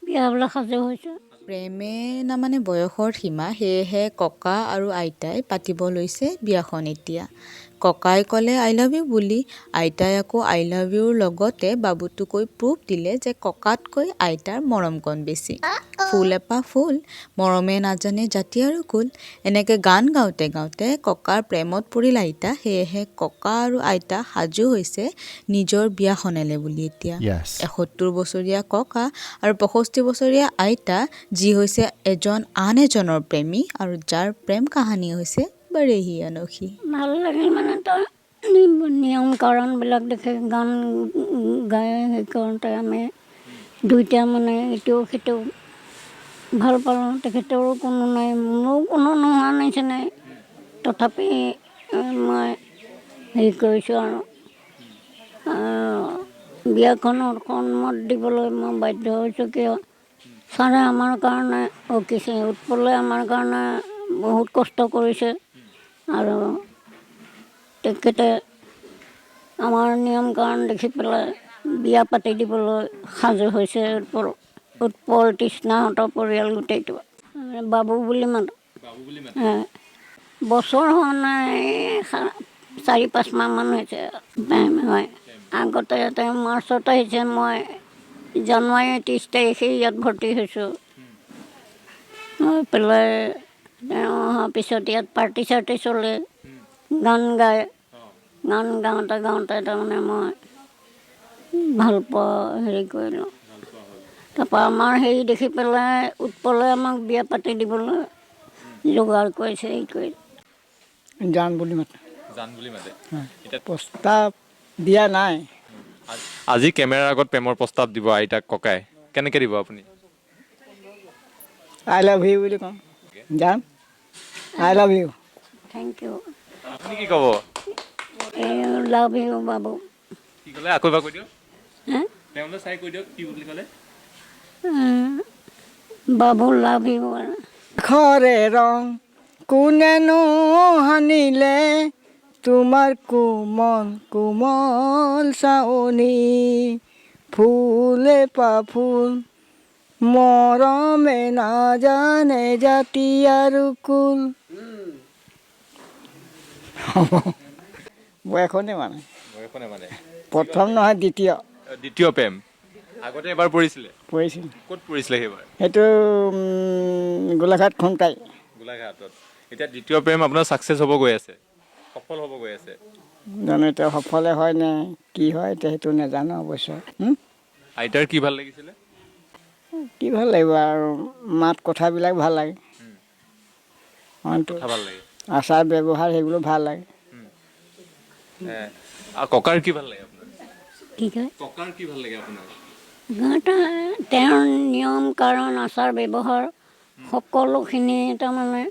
বিয়া সাজু হৈছোঁ। প্ৰেমে নামানে বয়সৰ সীমা। সেয়েহে ককা আৰু আইতাই পাতিব লৈছে বিয়াখন এতিয়া। ককাই ক'লে "I love you" বুলি। আইতাই আকৌ "I love ইউৰ" লগতে বাবুটোকৈ প্ৰুফ দিলে যে ককাতকৈ আইতাৰ মৰমকণ বেছি। ফুল এপাহ ফুল, মৰমে নাজানে জাতি আৰু কুল। এনেকৈ গান গাওঁতে গাওঁতে ককাৰ প্ৰেমত পৰিল আইতা। সেয়েহে ককা আৰু আইতা সাজু হৈছে নিজৰ বিয়াখনলৈ বুলি এতিয়া। 71 বছৰীয়া ককা আৰু 65 বছৰীয়া আইতা, যি হৈছে এজন আন এজনৰ প্ৰেমী আৰু যাৰ প্ৰেম কাহানী হৈছে বৰেহি অনখি। ভাল লাগিল, মানে তাৰ নিয়ম কাৰণবিলাক দেখে, গান গাই হেৰি কৰোঁতে আমি দুইটা মানে ইটো সিটো ভাল পালোঁ। তেখেতৰো কোনো নাই, মোৰো কোনো নোহোৱা নিচিনাই। তথাপি মই হেৰি কৰিছোঁ আৰু বিয়াখনত সন্মত দিবলৈ মই বাধ্য হৈছোঁ। কিয়, ছাৰে আমাৰ কাৰণে অকিছে, উৎপলে আমাৰ কাৰণে বহুত কষ্ট কৰিছে আৰু তেখেতে আমাৰ নিয়ম কাৰণ দেখি পেলাই বিয়া পাতি দিবলৈ সাজু হৈছে। উৎপল, উৎপল, তৃষ্ণাহঁতৰ পৰিয়াল গোটেইটো। বাবু বুলি মাতোঁ। বাবু বুলি মাতে? বছৰ হোৱা নাই, 4-5 মাহমান হৈছে প্ৰেম হয়। আগতে তেওঁ মাৰ্চত আহিছে, মই জানুৱাৰী 30 তাৰিখে ইয়াত ভৰ্তি হৈছোঁ। হৈ পেলাই তেওঁ অহাৰ পিছত ইয়াত পাৰ্টি চাৰ্টি চলে, গান গায়। গান গাওঁতে গাওঁতে তাৰমানে মই ভাল পোৱা হেৰি কৰিলোঁ। তাৰপৰা আমাৰ হেৰি দেখি পেলাই উৎপলে আমাক বিয়া পাতি দিবলৈ যোগাৰ কৰিছে, হেৰি কৰি। জান বুলি মাতে। জান বুলি মাতে। এতিয়া প্ৰস্তাৱ দিয়া নাই। আজি কেমেৰাৰ আগত প্ৰেমৰ প্ৰস্তাৱ দিব আইতাক ককাই। কেনেকৈ দিব আপুনি? "I love you" বুলি কওঁ। জান, I love you. Thank you. আপুনি কি ক'ব? Love you বাবু। কি ক'লে, আকৌ এবাৰ কৈ দিয়ক। হা? তেওঁলৈ চাই কৈ দিয়ক, কি বুলি ক'লে? বাবু, লাভ you আৰু। ঘৰে ৰং কোনেনো সানিলে তোমাৰ কোমল কোমল চাৱনি? ফুলে পা ফুল, মৰমে নাজানে জাতি আৰু কুল। হ'ব, বয়সনে মানে বয়সনে মানে প্ৰথম নহয়, দ্বিতীয়। দ্বিতীয় প্ৰেম। আগতে এবাৰ পৰিছিলে? পৰিছিল। ক'ত পৰিছিলে সেইবাৰ? সেইটো গোলাঘাট খুমটাই। গোলাঘাটত। এতিয়া দ্বিতীয় প্ৰেম আপোনাৰ ছাকচেছ হ'ব গৈ আছে, সফল হ'ব গৈ আছে। জানো এতিয়া সফলে হয় নে কি হয়, এতিয়া সেইটো নাজানো অৱশ্যে। আইতাৰ কি ভাল লাগিছিলে? কি ভাল লাগিব আৰু, মাত কথাবিলাক ভাল লাগে। অন্তটো কথা ভাল লাগে। আচাৰ ব্যৱহাৰ সেইবোৰ ভাল লাগে। আৰু ককাৰ কি ভাল লাগে আপোনাৰ? কি কয়? ককাৰ কি ভাল লাগে আপোনাৰ? তেওঁৰ নিয়ম কাৰণ, আচাৰ ব্যৱহাৰ সকলোখিনি তাৰমানে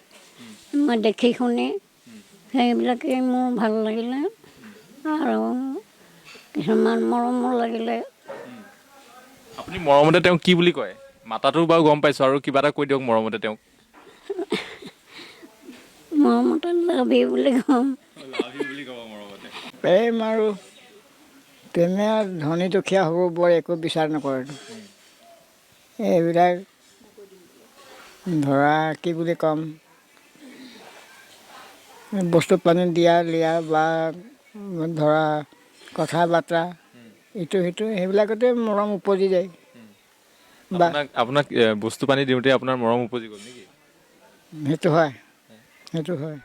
মই দেখি শুনি সেইবিলাকেই মোৰ ভাল লাগিলে আৰু কিছুমান মৰমো লাগিলে। আপুনি মৰমতে তেওঁক কি বুলি কয়? মাতাটো বাৰু গম পাইছোঁ, আৰু কিবা এটা কৈ দিয়ক মৰমতে তেওঁক। মৰমতে লাভ you বুলি কওঁ। লাভ you বুলি ক'ব মৰমতে। প্ৰেম আৰু প্ৰেমে আৰু ধনী দুখীয়া হ'ব বৰ একো বিচাৰ নকৰে। এইবিলাক ধৰা কি বুলি ক'ম, বস্তু পানী দিয়া লিয়া বা ধৰা কথা বাৰ্তা ইটো সিটো, সেইবিলাকতে মৰম উপজি যায় বা আপোনাক বস্তু পানী দিওঁতে আপোনাৰ মৰম উপজি গ'ল নেকি? সেইটো হয়, সেইটো হয়।